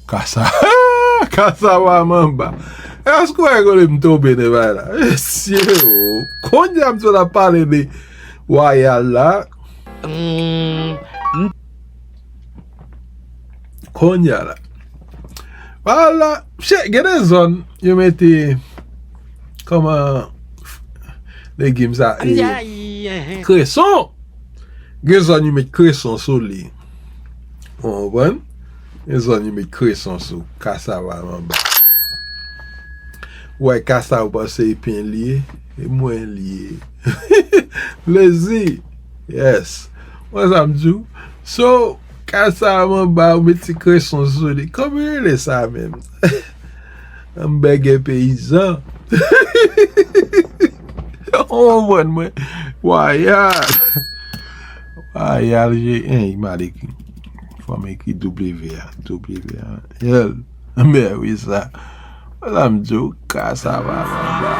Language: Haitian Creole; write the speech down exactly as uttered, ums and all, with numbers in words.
Kasa, kasa pa manba. Èske w wè kote m tonbe nan bagay la? Mesye, o. Kounye a m sot ap pale de wayal la. Kounye a la. Wala. Che, gen de zòn yo mete kòman legim sa, e, kreson. Gen zòn yo met kreson sou li. Ou konprann? Gen zòn yo met kreson sou kasava manba. Ou wè kasava, ou panse e pen li ye? E mwen li ye. Plezi. Yes. Wè sa m di w? So, kasava manba, ou met ti kreson sou li. Kòman yo rele sa menm? Anbègè peyizan. Ou konprann mwen? Wayal. Wayal, je, en, li mal ekri. Fò m ekri W a. W a. L. Men wi sa. Sa m di w, kasava manba.